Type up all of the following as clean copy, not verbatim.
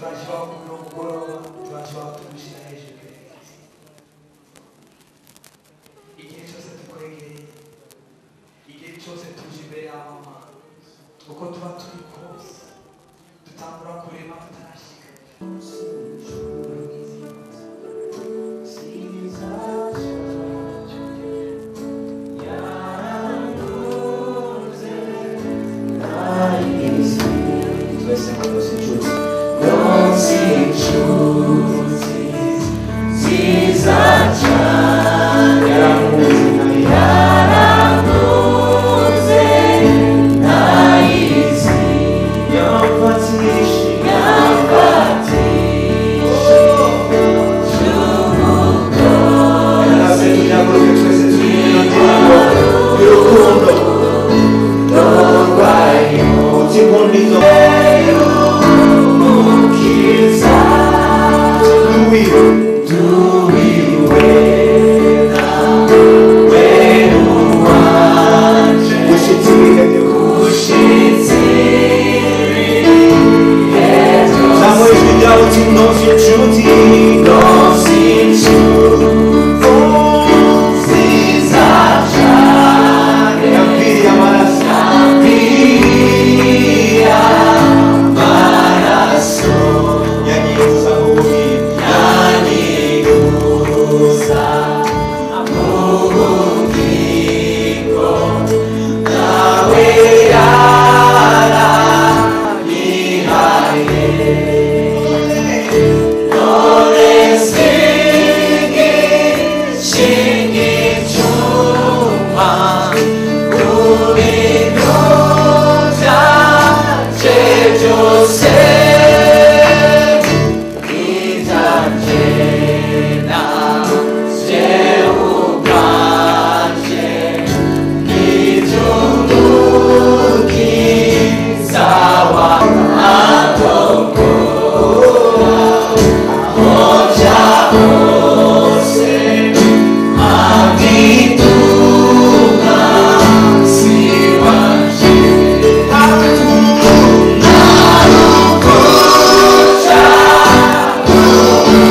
Turaje iwawe kuri uno mugoroba, turaje iwawe tugushyira hejuru. Igihe cyose tukwegereye, igihe cyose tuje imbere yawe Mana, uko tuba turi kose dutangura kurema tutarashika. Twese ngo ndose inshuti, ndose inshuti nziza cyane, yarankunze ntayizi, yamfatishije Yarase tunyaguruke twese turirimbe ino ndirimbo y'urukundo. Uti nkunda izo umukiza duwiwe duwiwe nawe n'uwanje gushitsi ibihe byose. ushitsi ibihe Zamura byose ijwi ryawe uti ndonse inshuti ndose inshuti nziza cyane yapfiriye amaraso yapfiriye amaraso yanyibuza mu bugingo yanyibuza mu bugingo nawe yaranyihaye none singi icyuma ku bintu byanje byose ibyanjye nanje ubwanje n'iby'umukiza wawe hoja hose abitunga si wanje narukuca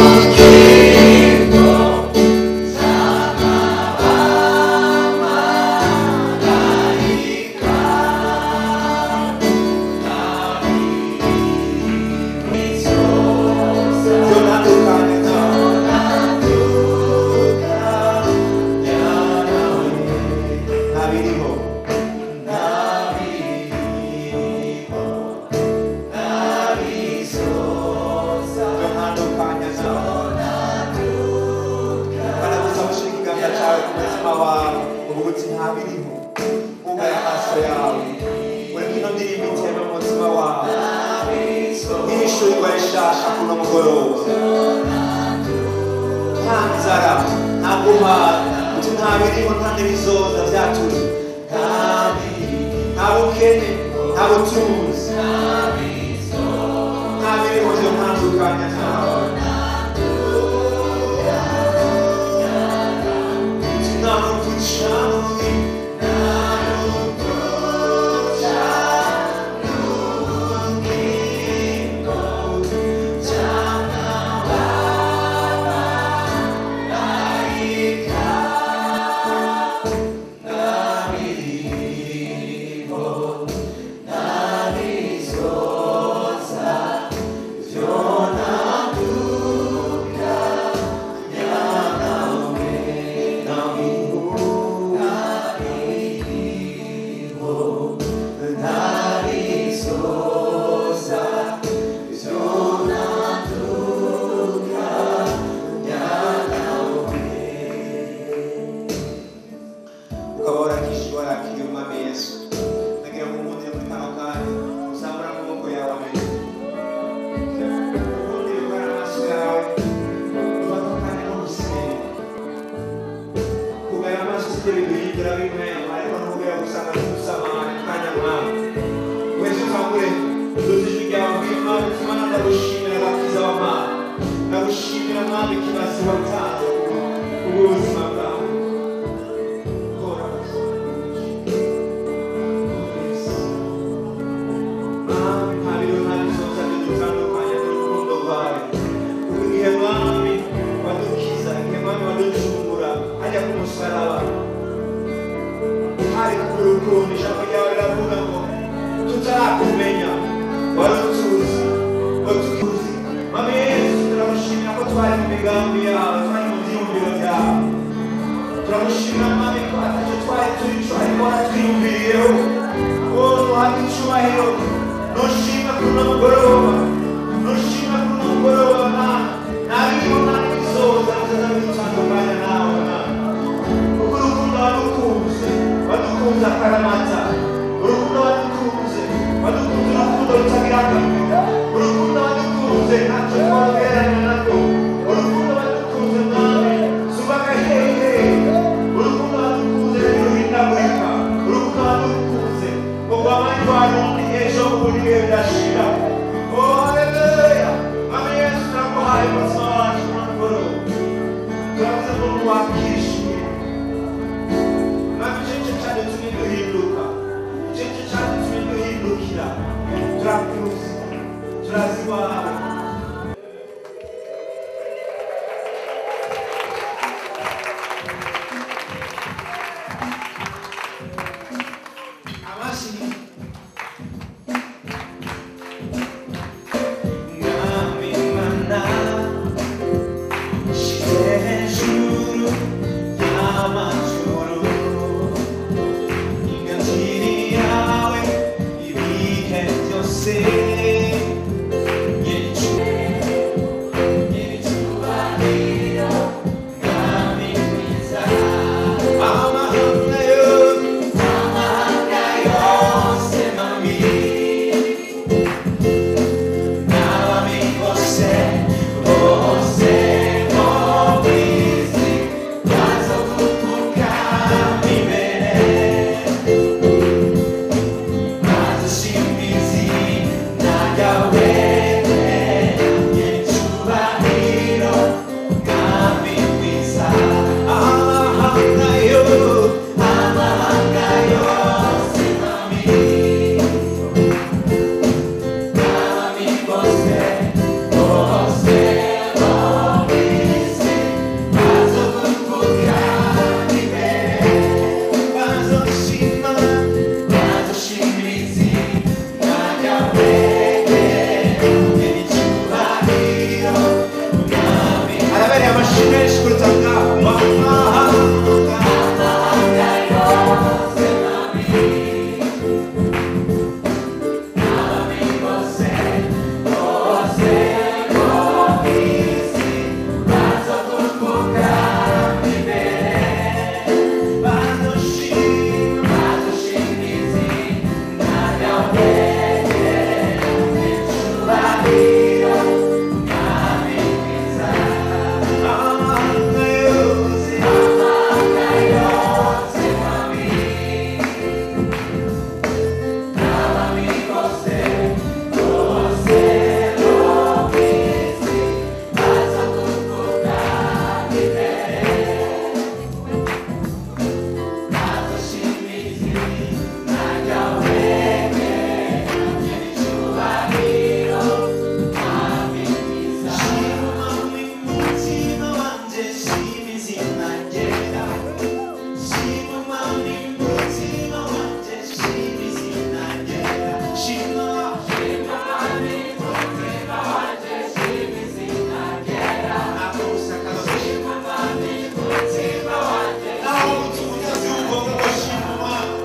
ubugingo z'abamarayika byo ntandukanye nawe ntabiriho byo ntandukanye nawe. Baragusaba ushyira ikiganza cyawe ku mutima wawe uvuga uti ntabiriho, wugaye amaso yawe ureke ino ndirimbo itembe mu mutima wawe nk'ishurirwa rishasha kuno mugoroba. Nta nzara, nta guhaga, uti ntabiriho, nta n'ibizoza byaturi, nta bukene, nta butunzi, nta biriho byo ntandukanya nawe. Uti nta rupfu canke ukaba warakishije warakiriye umwami Yesu. Nagira ngo nkundire muri kano kanya uzamure amaboko yawe abiri, ukundire ukore amaso yawe, ufate akanya ko gusenga. Kugaya amaso sibyo biduhindura bimwe, ariko ntugaya gusanga ntusamara akanya nkawe wese utangure uduze ijwi ryawe ubwire Imana uti Mana ndagushimira agakiza wampaye, ndagushimira Mwami ikibazo watanze kubw'ubuzima bwawe. Kora gusa. Mwami, nta biriho nta bizoza bidutandukanya n'urukundo. Turagushimira Mwami ko atacyo twari turi cyo ariko waratwiyumviriyeho. Oh, ntuhabwe icyubahiro, ntushima kuri uno mugoroba, ntushima kuri uno mugoroba Mana. Ntabiriho nta n'ibizoza bizaza bidutandukanya nawe Mana, kuko urukundo wadukunze, wadukunze akaramata. Urukundo wadukunze, wadukunze urukundo rutagira akagero. Urukundo wadukunze ntacyo twagereranya narwo. Urukundo wadukunze Mwami subaga hehe. Urukundo wadukunze ntiruhindagurika. Urukundo wadukunze ngo rwamare rwarundi ejo ubundi ibihe bidashira. Oh, haleluya. Mwami Yesu, turaguhaye umutima wacu uno mugoroba. Turavuze ngo ntiwakishimira. Mwami, icyo cyadutumye duhinduka, icyo cyadutumye duhindukira. Turakuzi, turazi iwawe. Amashyi. Mwami Mana, nshyize hejuru y'amajuru inganziri yawe ibihe byose. Nyiricyubahiro, Mwami mwiza, amahanga yose, amahanga yose, Mwami, n'abami bose, bose bo ku isi, bazogupfukama imbere, bazoshima izina ryawe. Nyiricyubahiro, Mwami mwiza, amahanga yose, amahanga yose, Mwami, n'abami bose, bose bo ku isi, bazogupfukama imbere, bazoshima, bazoshima izina ryawe. Nyiricyubahiro, Mwami. Arabereye amashyi menshi kuruta ngaho. Amahanga, amahanga yose, Mwami, n'abami bose, bose bo ku isi, bazogupfukama imbere, bazoshima, bazoshima izina ryawe. Nyiricyubahiro, Mwami mwiza, amahanga yose, amahanga yose, Mwami, n'abami bose, bose bo ku isi, bazogupfukama imbere, bazoshima izina ryawe. Nyiricyubahiro, Mwami mwiza. Shima mutima wanje, shima izina ryera. Shima Mwami mutima wanje, shima izina ryera. Shima, shima Mwami mutima wanje, shima izina ryera. Shima Mwami mutima wanje, naho umutima utazi ugomba ngo shima Mwami.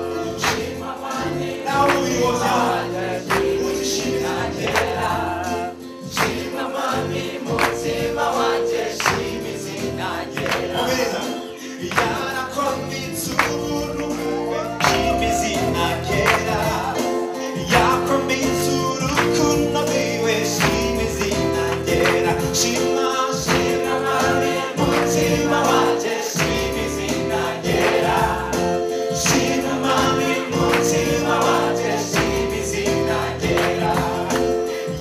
Shima Mwami, naho umubiri wose uti shima izina ryera. Shima Mwami mutima wanje, shima izina ryera. Umviriza. Yarakomitse ubuntu bwe, shima izina ryera. Yakomitse urukundo rwiwe, shima izina ryera. Shima, shima Mwami mutima wanje, shima izina ryera. Shima Mwami mutima wanje, shima izina ryera.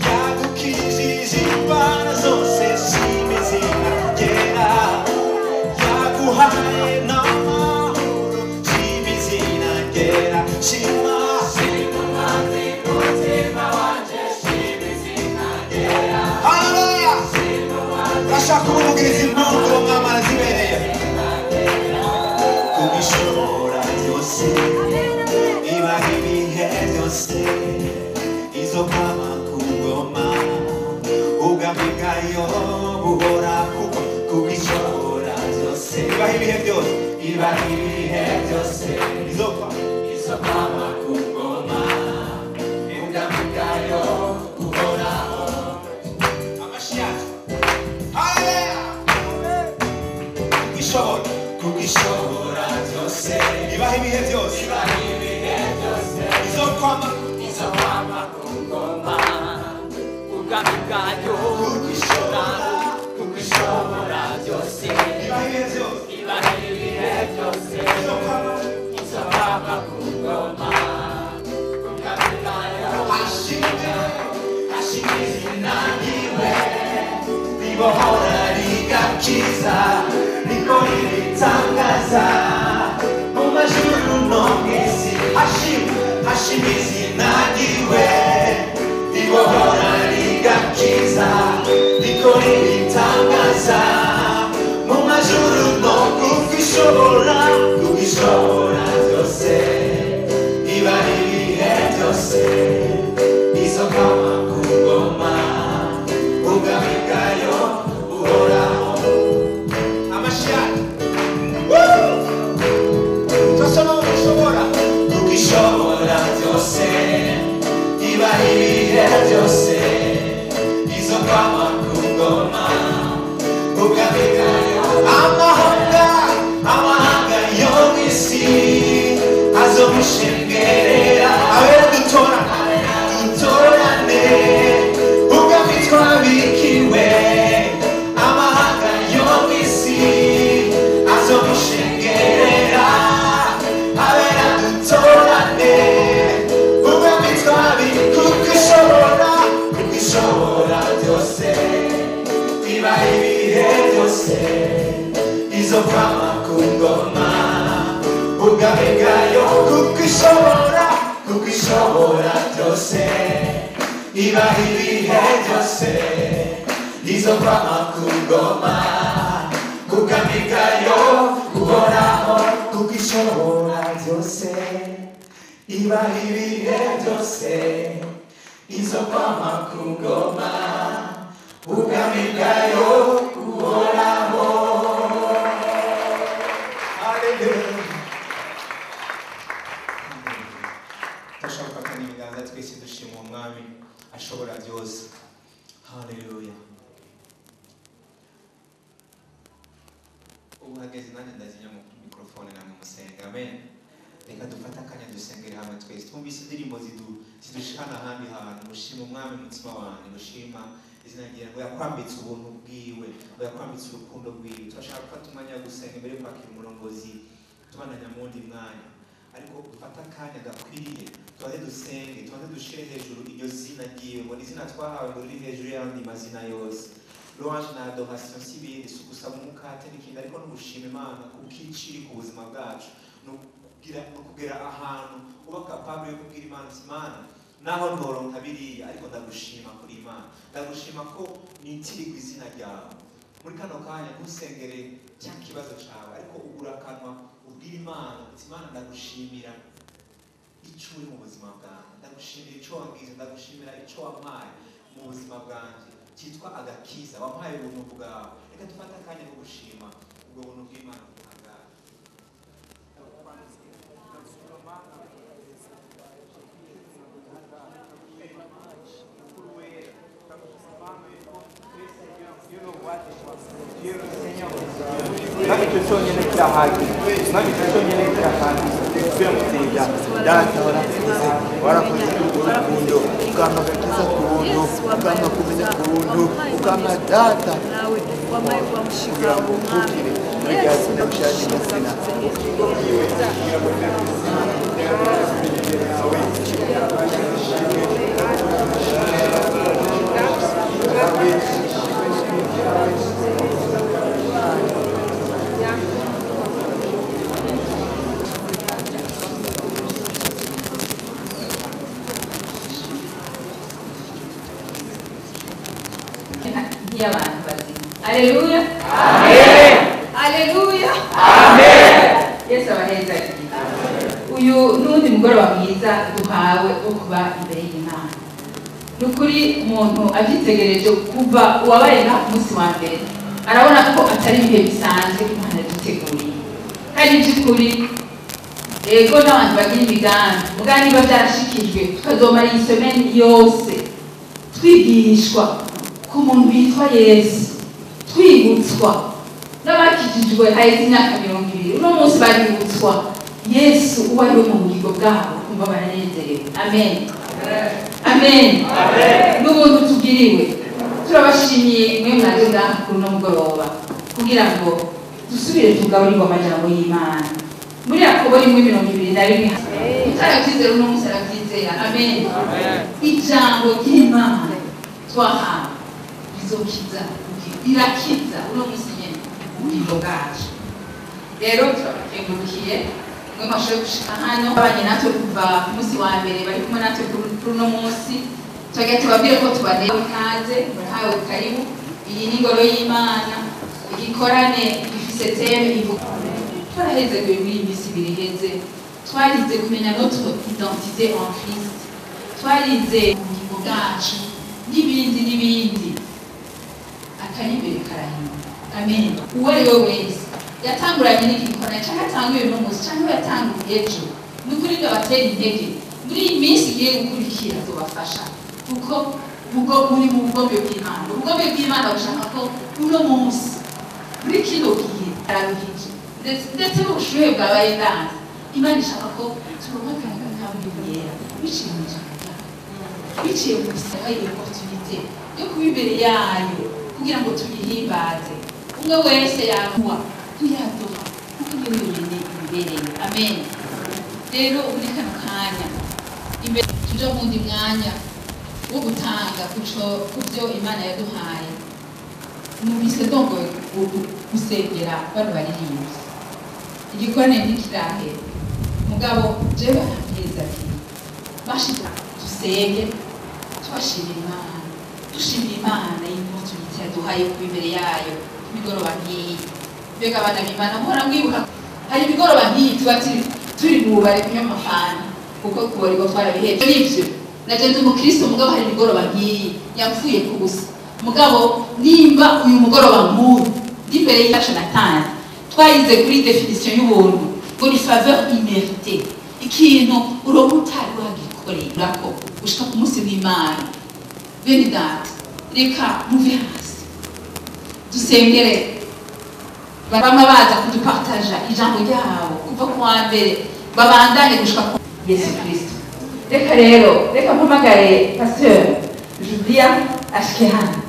Yagukijije indwara zose, shima izina ryera. Yaguhaye n'amahoro, shima izina ryera. Shima, shima Mwami mutima wanje, shima izina ryera. Haleluya! Urashaka kumuvugiriza impundu, uwo mwami arazibereye. Kubishobora byose, ibaha ibihe byose, izo kama ku ngoma, ubwami bwayo buhora kuko kubishobora byose, ibaha ibihe byose. Iba ibihe byose izokwama ku ngoma ubwami bwayo buhoraho. Amashyi yacu. Haleluya. Kubwishobora. Kubwishobora byose Ibaha ibihe byose. ibaha ibihe byose Izokwama. izokwama ku ngoma ubwami bwayo buhoraho. Kubwishobora byose Ibaha ibihe byose. ibaha ibihe byose Izokwama. izokwama ku ngoma ubwami bwayo. Ashimwe. Ashimwe izina ryiwe ribohora rigakiza rikora ibitangaza mu majuru no mu isi. Ashimwe. Ashimwe izina ryiwe ribohora rigakiza rikora ibitangaza mu majuru no Kubwishobora. kubishobora byose iba ibihe byose izokama ku ngoma ubwami bwayo buhoraho. Amashyi yacu. Turasoma kubwishobora. Kubishobora byose iba ibihe byose izokama ku ngoma ubwami bwayo. Amahanga. Amahanga yo mu isi azomushengerera. Abera dutora. Dutorane ubwami twabikiwe. Amahanga yo mu isi azomushengerera. Abera dutorane ubwami twabikiwe. Kubwishobora. Kubishobora byose iba ibihe byose izokwama ku ngoma ubwami bwayo. Kubwishobora. Kubishobora byose iba ibihe byose izokwama ku ngoma ubwami bwayo buhoraho. Kubishobora byose iba ibihe byose izokwama ku ngoma ubwami bwayo buhoraho. Haleluya. Turashobora gufatana ibiganza twese dushima uwo mwami ashobora byose. Haleluya. Ubu hageze nanjye ndazinya mu mikrofone namwe musenga. Amen. Reka dufate akanya dusengere hamwe twese. Twumvise indirimbo zidushikana ahandi hantu. Gushima umwami mutima wanjye, gushima izina rye ngo yakwambitse ubuntu bwiwe, ngo yakwambitse urukundo rwiwe. Turashaka gufata umwanya wo gusenga imbere yo kwakira umurongozi tubandanya mu wundi mwanya. Ariko dufate akanya gakwiriye tubanze dusenge, tubanze dushire hejuru iryo zina ryiwe, ngo ni izina twahawe ngo riri hejuru y'ayandi mazina yose. Louange na adoration si ibindi, si ugusaba umukate n'ikindi, ariko no gushima Imana kuko iciri ku buzima bwacu. Ni ukugera ahantu uba capable yo kubwira Imana uti Imana naho ntoronka biriya ariko ndagushima kuri Imana, ndagushima ko nitirirwa izina ryawe. Muri kano kanya ntusengere cya kibazo cyawe, ariko ugura akanwa ubwira Imana uti Imana ndagushimira icyo uri mu buzima bwanjye, ndagushimira icyo wangize, ndagushimira icyo wampaye mu buzima bwanjye cyitwa agakiza, wampaye ubuntu bwawe. Reka dufate akanya ko gushima ubwo buntu bw'Imana butangaje. Mwami icyo cyonyine kirahagije, Mwami icyo cyonyine kirahagije. Turamusenga data, warakoze, warakoze urwo rukundo, ukampa agakiza ku buntu, ukampa kumenya ku buntu, ukampa data kugira ngo mvukire muri rya zina rishanje mazina. Nk'iy'abantu bazima. Aleluya. Amen. Aleluya. Amen. Yesu abahezagire. Uyu n'undi mugoroba mwiza duhawe wo kuba imbere y'Imana. Ni ukuri umuntu abyitegereje kuva uwabaye nka ku munsi wa mbere arabona ko atari ibihe bisanzwe Imana yaduteguriye. Kandi by'ukuri ego n'abantu bagira imigambi mugabo niba byarashikijwe tukazomara iyi semaine yose twigishwa ku muntu witwa Yesu, twibutswa n'abakijijwe haheze imyaka 20 uno munsi baributswa Yesu uwo ari we mu bugingo bwabo, kumva baranezerewe. Amen, amen. N'ubuntu tugiriwe, turabashimiye mwe mwaje ngaha kuri uno mugoroba kugira ngo dusubire tugaburirwe amajambo y'Imana. Muri Yakobo 1:21 utarabyizera uno munsi arabyizera. Amen. Ijambo ry'Imana twahawe rizokiza, rirakiza uno munsi nyene ubugingo bwacu. Rero turabakengurukiye mwe mwashoboye gushika hano, babanye natwe kuva ku munsi wa mbere, bari kumwe natwe kuri uno munsi. Twagira tubabwire ko tubanewe ikaze, murahawe karibu. Iyi ni ingoro y'Imana, igikorane gifise thème ivuga. Twaraheze muri iyi minsi ibiri iheze, twarize kumenya notre identité en Christ, twarize ubugingo bwacu n'ibindi n'ibindi. Akari imbere karahinda. Amen. Uwo ari we wese yatanguranye n'igikorane canke atanguye uno munsi canke yatanguye ejo, ni ukuri ndabatera intege muri iyi minsi igiye gukurikira tubafasha, kuko ubwo muri mu bugombe bw'Imana. Ubugombe bw'Imana bushaka ko uno munsi muri kino gihe araruhije ndetse n'ubushuhe bwabaye ndanze, Imana ishaka ko turonka akayaga ka yera biciye mu ijambo ryayo, biciye mu gusaba iyo opportunité yo kuba imbere yayo kugira ngo tuyihimbaze. Umwe wese yakuwa tuyaduha kuko niyo yonyine ibibereye. Amen. Rero muri kano kanya imbere tuja mu wundi mwanya wo gutanga kubyo Imana yaduhaye, numvise ndongoye gusengera bano baririmbyi. Igikorane ntikirahera, mugabo jewe barampeza bashize dusenge, tubashimira Imana, dushimira Imana y'opportunité yaduhaye kuba imbere yayo imigoroba nk'iyi. Mbega abana b'Imana muhora mwibuka hari imigoroba nk'iyi tuba turi mu bubare kunywa amafanta, kuko kubarirwa twarabihebye. Nivyo naje ndi umukristo, mugabo hari imigoroba nk'iyi yapfuye ku busa. Mugabo nimba uyu mugoroba nk'uyu ndi imbere yacu natanze, twayize kuri définition y'ubuntu ngo ni faveur imméritée, ikintu uronka utari wagikoreye urako gushika ku munsi w'Imana. Bene data, reka muve hasi dusengere bamwe baza kudupartaja ijambo ryabo kuva ku wa mbere babandanye gushika ku Yesu Kristo. Reka rero reka mpamagare Pasteur Julia ashike hano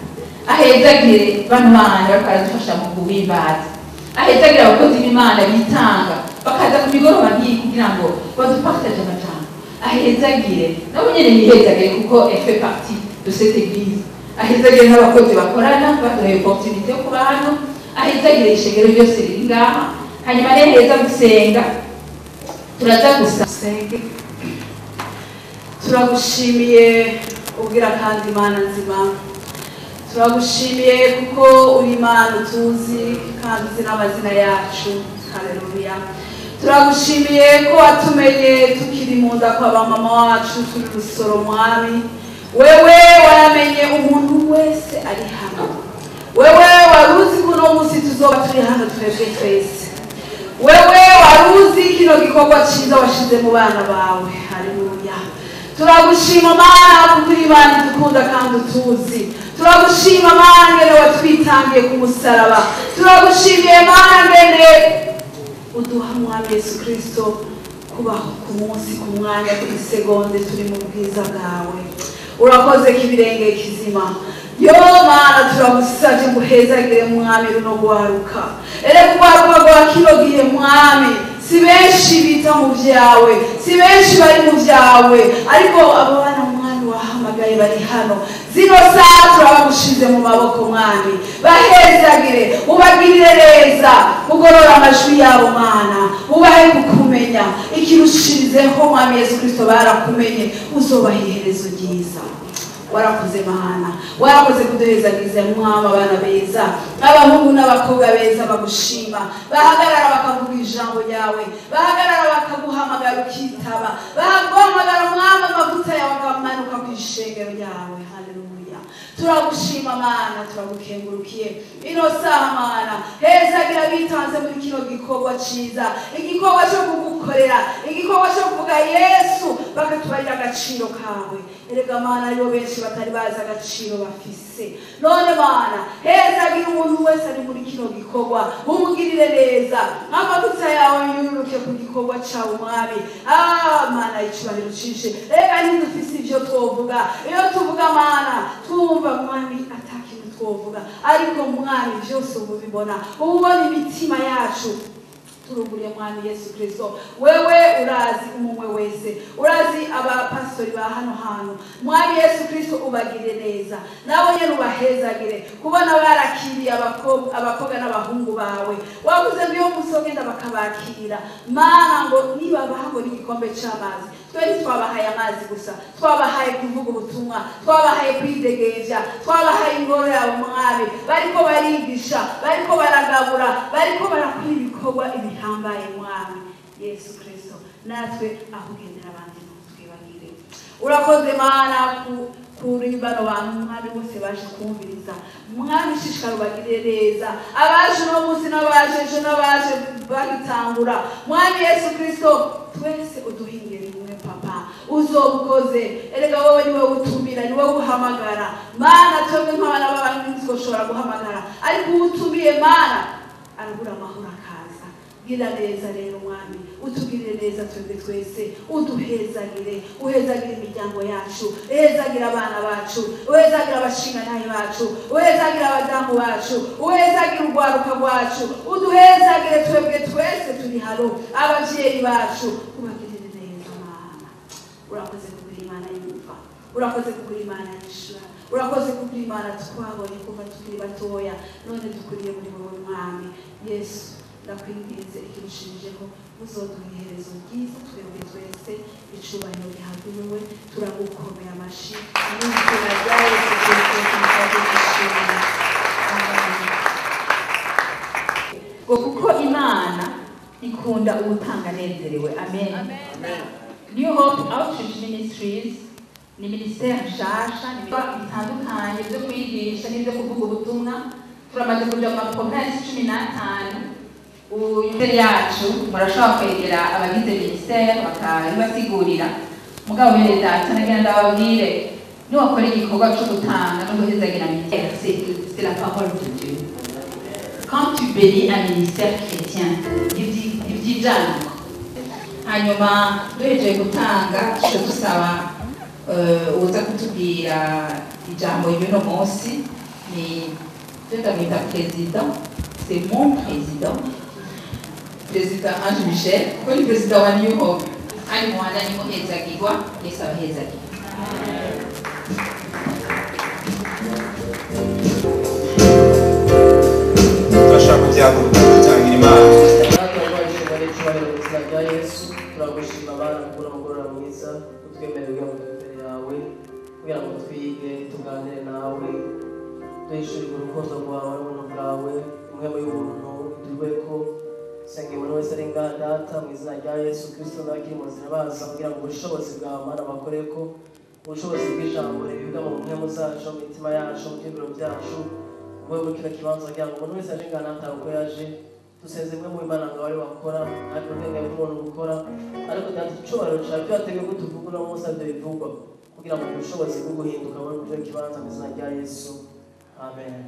ahezagire bano bana bariko baradufasha mu guhimbaza, ahezagire abakozi b'Imana bitanga bakaza ku migoroba nk'iyi kugira ngo badupartage amajambo, ahezagire nabo nyene yihezagire kuko elle fait partie de cette église, ahezagire n'abakozi bakorana baduhaye opportunité yo kuba hano, ahezagire ishengero ryose riri ngaha. Hanyuma neheza gusenga turaza gusa Dusenge. Turagushimiye ubwira kandi Imana nzima, turagushimiye kuko uri Imana utuzi kandi uzi n'amazina yacu. Haleluya. Turagushimiye ko watumenye tukiri mu nda kwa mama wacu turi rusoro mwami. Wewe waramenye umuntu wese ari hano, wewe waruzi ko uno munsi tuzoba turi hano twebwe twese, wewe waruzi kino gikorwa cyiza washize mu bana bawe. Haleluya. Turagushima Mana kuko uri Imana idukunda kandi utuzi. Turagushima Mana ngene watwitangiye ku musaraba. Turagushimiye Mana ngene uduha Mwami Yesu Kristo kubaho ku munsi, ku mwanya, ku isegonde turi mu bwiza bwawe. Urakoze k'ibirenge kizima. Yo Mana turagusavye ngo uhezagire Mwami runo rwaruka. Erega urwaruka rwa kino gihe Mwami si benshi bita mu vyawe, si benshi bari mu vyawe, ariko abo bana Mwami wahamagaye bari hano zino saha turabagushize mu maboko Mwami. Bahezagire, ubagirire neza, ugorora amajwi yabo Mana, ubahe kukumenya ikirushirizeho Mwami Yesu Kristo barakumenye, uzobaha iherezo ryiza. Warakoze Mana, warakoze kuduhezagiza Mwami abana beza, abahungu n'abakobwa beza bagushima, bahagarara bakavuga ijambo ryawe, bahagarara bakaguhamagara ukitaba, baguhamagara Mwami amavuta yawe akamanuka ku ishengero ryawe. Haleluya. Turagushima Mana, turagukengurukiye ino saha Mana. Hezagira bitanze muri kino gikorwa ciza, igikorwa cyo kugukorera, igikorwa cyo kuvuga Yesu, bakatubarira agaciro kawe. Erega Mana, yo benshi batari bazi agaciro bafise. None Mana, hezagira umuntu wese ari muri kino gikorwa, umugirire neza, amavuta yawe yururuke ku gikorwa cawe Mwami. Mana, icubahiro cinshi. Erega ntidufise ivyo twovuga, iyo tuvuga Mana twumva Mwami atakintu twovuga, ariko Mwami byose ubibona, ubona imitima yacu. Turuguriye Mwami Yesu Kristo, wewe urazi umumwe wese, urazi abapastori ba hano hantu. Mwami Yesu Kristo, ubagire neza, nabo nyene ubahezagire kubona barakiriye abakobwa n'abahungu bawe. Wavuze ngo iyo musogenda bakabakira Mana, ngo niba bahabona igikombe c'amazi, twe twabahaye amazi gusa, twabahaye kuvuga ubutumwa, twabahaye kwidegeja, twabahaye ingoro yabo Mwami. Bariko barigisha, bariko baragabura, bariko barakora ibikorwa ibihambaye Mwami Yesu Kristo. Natwe aho ugendera abandi ntitwibagire. Urakoze Mana kuri bano bantu Mwami bose baje kumviriza. Mwami, shishikara ubagirire neza, abaje uno munsi n'abaje ejo n'abaje bagitangura. Mwami Yesu Kristo, twese uduhingire rimwe Papa, uzobukoze. Erega wowe ni wowe utumira, ni wowe uhamagara Mana. Twebwe nk'abana b'abantu ntitwoshobora guhamagara, ariko uwo utumiye Mana arabura amahoro akaza. Gira neza rero Mwami, utugirire neza twebwe twese, uduhezagire, uhezagire imiryango yacu, uhezagire abana bacu, uhezagire abashingantahe bacu, uhezagire abadamu bacu, uhezagire urwaruka rwacu, uduhezagire twebwe twese turi hano, abavyeyi bacu, ubagirire neza Mana. Urakoze kubwira Imana yumva, urakoze kubwira Imana yishura, urakoze kubwira Imana twabonye kuva tukiri batoya, none dukuriye muri wowe Mwami Yesu. Ndakwinginze ikirushirijeho, uzoduha iherezo ryiza twebwe twese, icubahiro gihabwe wewe. Turagukomeye amashi mu izina rya Yesu Kristo, turagushimira. Ngo kuko Imana ikunda uwutanga anezerewe. Amen. New Hope Outreach Ministries ni ministère nshasha, ni bitandukanye byo kwigisha n'ibyo kuvuga ubutumwa. Turamaze kuja mu maprovinsi 15. Uyu yacu murashobora kwegera abagize ministère bakabibasigurira. Mugabo bene data, nagira ndababwire, niwakora igikorwa cyo gutanga no guhezagira ministère, c'est la parole de Dieu. Quand tu bénis un ministère chrétien, ntibyijana. Hanyuma duhejeje gutanga, tuce dusaba uza kutubwira ijambo y'uno munsi. Ni ndamwita président, c'est mon président, Président Ange Michel, kuko ni président wa New Hope. Kandi muhanda ni muhezagirwa, Yesu abahezagirwa. Turashaka kubyaguruka dutangira Imana. Turagushima n'icyubahiro mu izina rya Yesu. Turagushima Bana kubona umugoroba mwiza utwemerera kugira ngo tube imbere yawe, kugira ngo twige tuganire nawe, duhishurirwe urukundo rwawe n'ubuntu bwawe, imwe mu y'ubuntu idurweko. Senge buri wese ari ngaha Data mu izina rya Yesu Kristo, n'abakiri mu nzira baza, kugira ngo ubushobozi bwawe Mana bakoreko, ubushobozi bw'ijambo ribibwa mu mpemu zacu, mu mitima yacu, mu byiyumviro byacu, bube muri kino kibanza, kugira ngo umuntu wese aje ngaha ntatahe uko yaje. Dusenze imwe mu Imana ngo abe bakora, ariko ubwenge bw'umuntu bukora, ariko Data icubahiro cawe ibyo wateguye ko tuvuga uno munsi aribyo bivugwa, kugira ngo ubushobozi bwo guhinduka bube muri kino kibanza mu izina rya Yesu. Amen.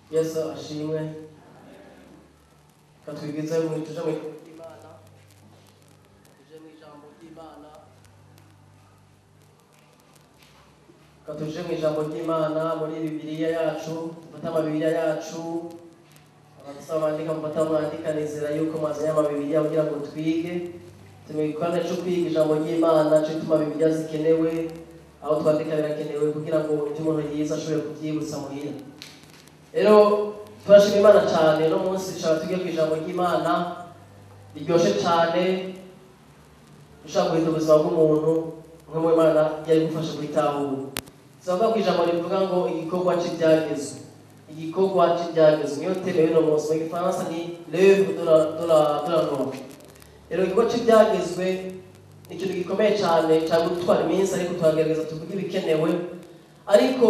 Yesu ashimwe. Katwigize mu tuje mu Imana, tuje mu ijambo ry'Imana. Katuje mu ijambo ry'Imana muri Bibiliya yacu, dufate amabibiliya yacu. Abasaba bandika, mufate mwandika, nizera yuko mwazanye amabibiliya kugira ngo twige. Turi mu gikorane cyo kwiga ijambo ry'Imana, cyo gituma Bibiliya zikenewe, aho twandika birakenewe kugira ngo ibyo umuntu yize ashobore kubyibutsa muhira. Rero turashima Imana cyane, no munsi dushaka tujye ku ijambo ry'Imana riryoshe cyane, rishobora guhindura ubuzima bw'umuntu, umwe mu Imana yari gufasha kuritahura. Tuzavuga ku ijambo rivuga ngo igikorwa cy'ibyagezwe. Igikorwa cy'ibyagezwe niyo teme y'uno munsi, mu gifaransa ni l'œuvre de la loi. Rero igikorwa cy'ibyagezwe Ni ikintu gikomeye cyane cyangwa gutwara iminsi, ariko turagerageza tuvuge ibikenewe. Ariko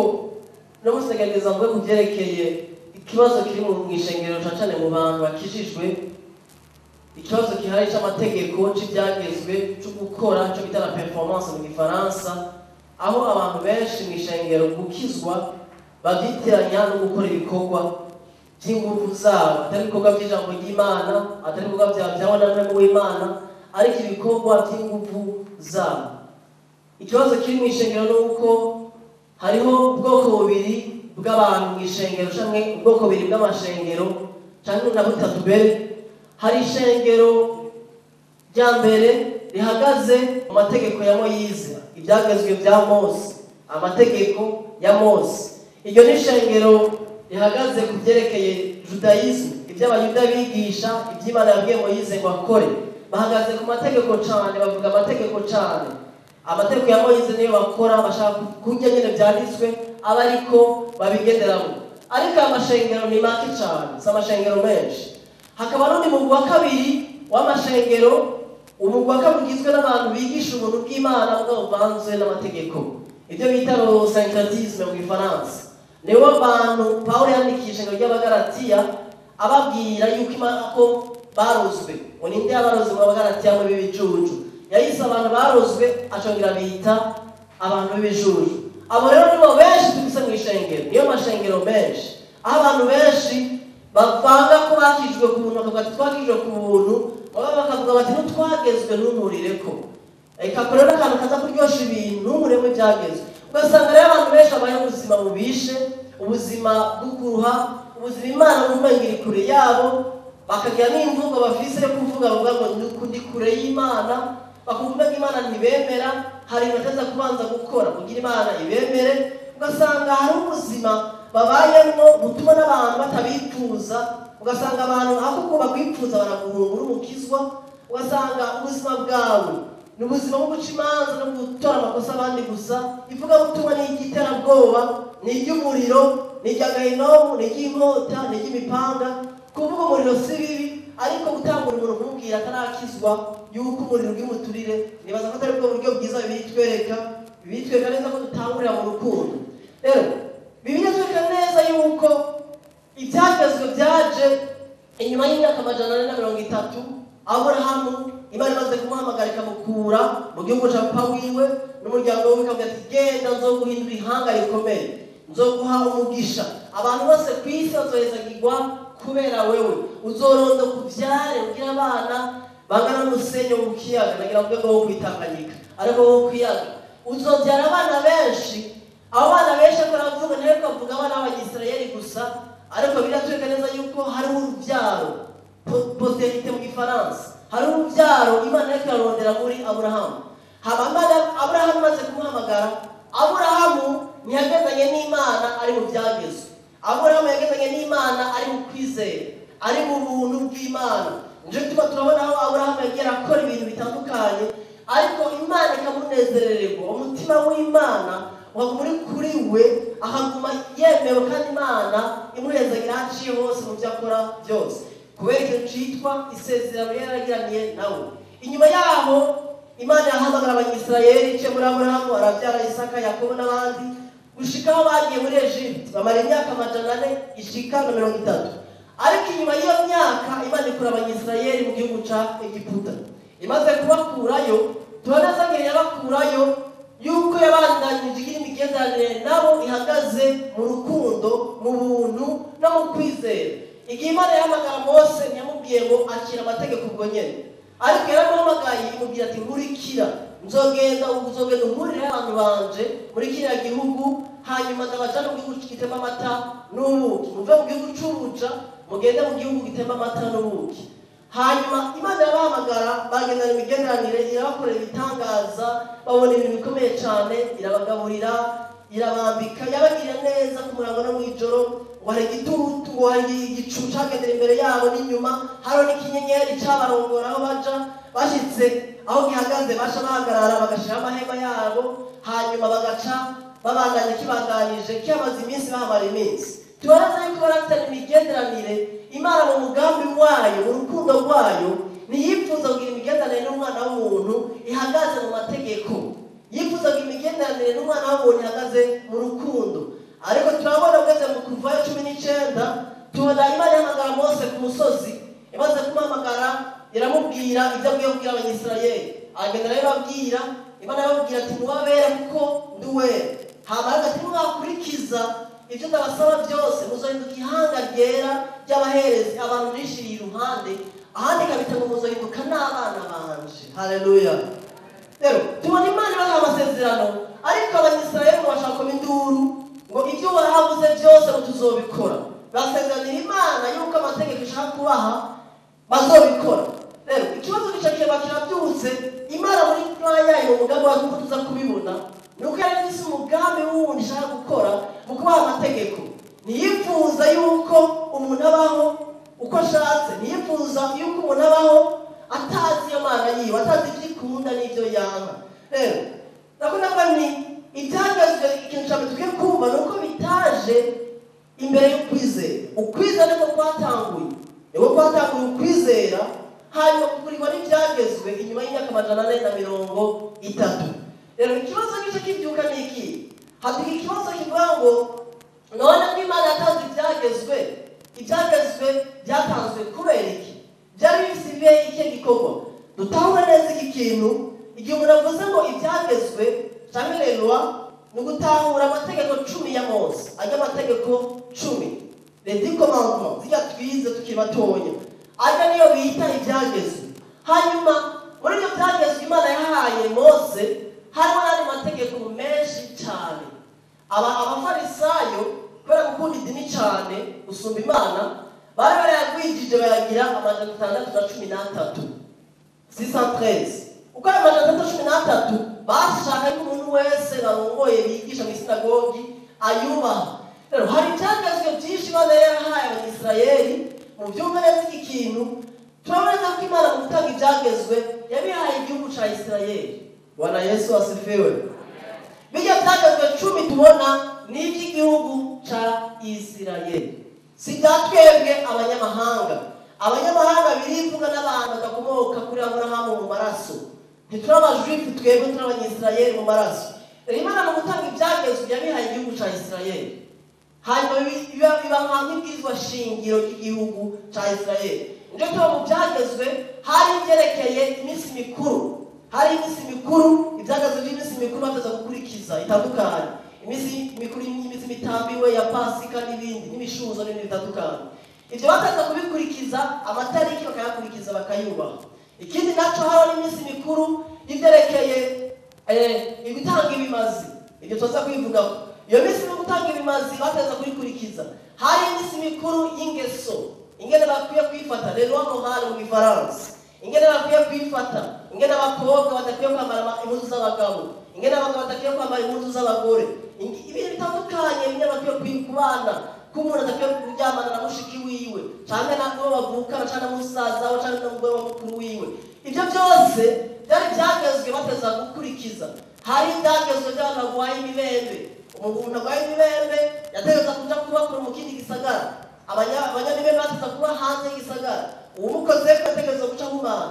uno munsi ndagerageza mvuge ku byerekeye ikibazo kiri mu ishengero, cyane cyane mu bantu bakijijwe, ikibazo gihari cy'amategeko, cy'ibyagezwe, cyo gukora, cyo bita la performance mu gifaransa, aho abantu benshi mu ishengero gukizwa babyitiranya no gukora ibikorwa by'ingufu zabo, atari ibikorwa by'ijambo ry'Imana, atari ibikorwa bya na w'Imana, ariko ibikorwa by'ingufu zabo. Ikibazo kiri mu ishengero ni uko hariho ubwoko bubiri bw'abantu mu ishengero, canke ubwoko bubiri bw'amashengero, canke na butatu mbere. Hari ishengero rya mbere rihagaze mu mategeko ya Moyize, ibyagezwe bya Mose, amategeko ya Mose. Iryo ni ishengero rihagaze ku byerekeye judaïsme, ibyo abayuda bigisha, iby'Imana yabwiye Moyize ngo akore. Bahagaze ku mategeko cyane, bavuga amategeko cyane. Amategeko ya Moyize niyo bakora, bashaka kurya nyine byanditswe, aba ariko babigenderamo. Ariko aya mashengero ni make cyane, si amashengero menshi. Hakaba n'undi mugwi wa kabiri w'amashengero, umugwi wa kabiri ugizwe n'abantu bigisha ubuntu bw'Imana bwo buvanzwe n'amategeko, ibyo bita syncrétisme mu gifaransa. Nibo bantu Pawulo yandikiye ishengero ry'Abagalatiya ababwira yuko Imana ko barozwe, ngo ninde yabarozwe mu Bagalatiya muri b'ibijuju. Yahise abantu barozwe acongera bita abantu b'ibijuju. Abo rero nibo benshi tubise mu ishengero, niyo mashengero menshi, aho abantu benshi bavanga ko bakijwe ku buntu, bakavuga ati twakijwe ku buntu, baba bakavuga bati ntitwagezwe ntunturireko. Reka rero akantu kaza kuryosha ibintu ntunkuremo ibyagezwe. Ugasanga rero abantu benshi babayeho ubuzima bubishe, ubuzima bw'ukuruha, ubuzima Imana bumva iri kure yabo, bakagira n'imvugo bafise yo kuvuga bavuga ngo ndi kure y'Imana, bakumva ko Imana ntibemera, hari ibintu bataza kubanza gukora kugira Imana ibemere. Ugasanga hari ubuzima babayemo butuma n'abantu batabipfuza, ugasanga abantu aho kuba kwipfuza baraguhungura umukizwa. Ugasanga ubuzima bwawe ni ubuzima bwo guca imanza no gutora amakosa abandi gusa. Ivugabutumwa ni iry'iterabwoba, ni iry'umuriro, ni iry'agahinomu, ni iry'inkota, ni iry'imipanga. Kuvuga umuriro si bibi, ariko gutangura umuntu kumubwira atarakizwa yuko umuriro uri, nibaza ko atari bwo buryo bwiza Bibiliya itwereka. Bibiliya itwereka neza ko dutangurira mu rukundo. Rero Bibiliya itwereka neza yuko ibyagezwe byaje inyuma y'imyaka 430, Aburahamu Imana imaze kumuhamagara ikamukura mu gihugu cya papa wiwe n'umuryango wiwe, ikavuga ati genda nzoguhindura ihanga rikomeye, nzoguha umugisha, abantu bose ku isi bazohezagirwa kubera wewe, uzoronda kubyare ugira abana bangana n'umusenyi wo ku kiyaga, nagira mvuge ngo wo kwitanganyika, ariko wo ku kiyaga, uzobyara abana benshi. Abo bana benshi ariko aravuga, ntariko avuga abana b'Abanyisirayeli gusa, ariko biratwereka neza yuko hariho urubyaro, postérité mu gifaransa, hari urubyaro Imana yariko irarondera muri Aburahamu. Haba Aburahamu amaze kumuhamagara, Aburahamu ntiyagezanye n'Imana ari mu byagezwe. Aburahamu yagezanye n'Imana ari mu kwizera, ari mu buntu bw'Imana. Nico gituma turabona aho Aburahamu yagiye arakora ibintu bitandukanye, ariko Imana ikamunezerererwa, umutima w'Imana ukaguma uri kuri we, akaguma yemewe, kandi Imana imuhezagira aho aciye hose mu byo akora byose, kubera ikintu citwa isezerano yaragiraniye nawe. Inyuma yaho Imana yahamagara Abanyisirayeli iciye muri Aburahamu, arabyara Isaka, Yakobo n'abandi, gushika aho bagiye muri Egypte bamara imyaka 430. Ariko inyuma y'iyo myaka Imana ikura Abanyisirayeli mu gihugu ca Egiputa. Imaze kubakurayo, tubona neza yabakurayo yuko yabandanyije igira imigenderanire nabo ihagaze mu rukundo, mu buntu no mu kwizera. Igihe Imana yahamagara Mose ntiyamubwiye ngo akira amategeko ubwo nyene, ariko yaramuhamagaye imubwira ati nkurikira, nzogenda unkurire abantu banje muri kiriya gihugu, hanyuma ndabajana mu gihugu gitema amata n'ubuki, muve mu gihugu c'ubuja mugende mu gihugu gitema amata n'ubuki. Hanyuma Imana irabahamagara, bagendana imigenderanire, irabakorera ibitangaza, babona ibintu bikomeye cyane, irabagaburira, irabambika, yabagirira neza ku murango no mw'ijoro. Ngo hari igitutu, ngo hari igicu cagendera imbere yabo n'inyuma, hariho n'ikinyenyeri cabarongora aho baja. Bashitse aho gihagaze baca bahagarara, bagashiraho amahema yabo, hanyuma bagaca babandanya kibandanyije, kiyamaze iminsi bahamara iminsi. Tubona yuko barafitanye imigenderanire. Imana mu mugambi wayo, mu rukundo rwayo, ntiyipfuza kugira imigenderanire n'umwana n'umwana w'umuntu ihagaze mu mategeko, yifuzaga imigenderanire n'umwana w'umuntu ihagaze mu rukundo. Ariko turabona ugeze mu Kuvayo 19, tubona Imana ihamagara Mose ku musozi. Imaze kumuhamagara iramubwira ibyo agiye kubwira Abanyisirayeli, agenda arabibabwira. Imana irababwira ati mubabere kuko ndi uwera, hama ati mwakurikiza ibyo ndabasaba byose muzohinduka ihanga ryera ry'abaherezi, abantu nishiriye iruhande. Ahandi kabita ngo muzohinduka n'abana banje. Haleluya. Rero tubona Imana ibaha amasezerano, ariko Abanyisirayeli ngo bashaka induru ngo ibyo warahavuze byose ngo tuzobikora. Basezeranira Imana yuko amategeko ishaka kubaha bazobikora. Rero ikibazo gica kiba kirabyutse. Imana muri plan yayo, mu mugambi wayo, kuko tuza kubibona, nuko yari ifise umugambi wundi ishaka gukora mu kubaha amategeko. Ntiyifuza yuko umuntu abaho uko ashatse, ntiyifuza yuko umuntu abaho atazi iyo Mana yiwe, atazi ibyo ikunda n'ibyo yanka. Rero ndabona ko ni ibyagezwe. Ikintu cya mbere dukwiye kumva ni uko bitaje imbere y'ukwizera. Ukwizera niko kwatanguye, niko kwatanguye ukwizera, hanyuma kugurirwa n'ibyagezwe inyuma y'imyaka 430. Rero ikibazo gice kibyuka ni iki? Haduka ikibazo kivuga ngo none ko Imana yatanze ibyagezwe, ibyagezwe byatanzwe kubera iki? Byari bifise ikihe gikorwa? Dutahure neza iki kintu. Igihe umuntu avuze ngo ibyagezwe cyangwa les lois, ni ugutahura amategeko 10 ya Mose, ajya amategeko 10, les 10 commandements, zijya twize tukiri batoya, ajya niyo bita ibyagezwe. Hanyuma muri ibyo byagezwe Imana yahaye Mose harimo n'andi mategeko menshi cyane. Abafarisayo kubera gukunda idini cyane gusumba Imana, bari barayagwijije bayagira 613, 613. Uko ayo 613 bashaka yuko umuntu wese barongoye bigisha mu isinagogi ayubaha. Rero hari ibyagezwe byinshi Imana yarahaye Abanyisirayeli. Mu byumve neza iki kintu, turabona neza ko Imana mu gutanga ibyagezwe yabihaye igihugu cya Isirayeli. Bwana Yesu asifiwe. Bijya byagezwe 10 tubona ni iby'igihugu cya Isirayeli, si ibya twebwe abanyamahanga. Abanyamahanga birivuga n'abantu badakomoka kuri Aburahamu mu maraso. Ntituri abajuifu twebwe, turi Abanyisirayeli mu maraso. Rero Imana mu gutanga ibyagezwe yabihaye igihugu cya Isirayeli, hanyuma biba nk'ibwirizwa shingiro ry'igihugu cya Isirayeli. Nibyo tuba mu byagezwe hari ibyerekeye iminsi mikuru, hari iminsi mikuru, ibyagezwe by'iminsi mikuru bateza gukurikiza itandukanye, iminsi mikuru, iminsi mitambiwe ya Pasika n'ibindi, n'imishuzo n'ibindi bitandukanye. Ibyo bateza kubikurikiza, amatariki bakayakurikiza, bakayubaha. Ikindi nacyo, hari n'iminsi mikuru y'ibyerekeye gutanga ibimazi, ibyo tuza kwivugaho. Iyo minsi yo gutanga ibimazi bateza kubikurikiza. Hari iminsi mikuru y'ingeso, ingene bakwiye kwifata, les lois morales mu Gifaransa, ingene bakwiye kwifata, ingene abakobwa badakwiye kwambara impuzu z'abagabo, ingene abagabo badakwiye kwambara impuzu z'abagore, ibintu bitandukanye, ingene bakwiye kubana, ko umuntu adakwiye kuryamana na mushiki wiwe canke n'uwo bavukana canke na musaza we canke n'umugore wa mukuru wiwe. Ibyo byose byari byagezwe bateza gukurikiza. Hari ibyagezwe by'abantu barwaye imibembe. Umuntu arwaye imibembe yategetswe kuja kuba mu kindi gisagara. Abanyamibembe bateza kuba hanze y'igisagara. Uwumukoze ko yategetswe guca ahumana.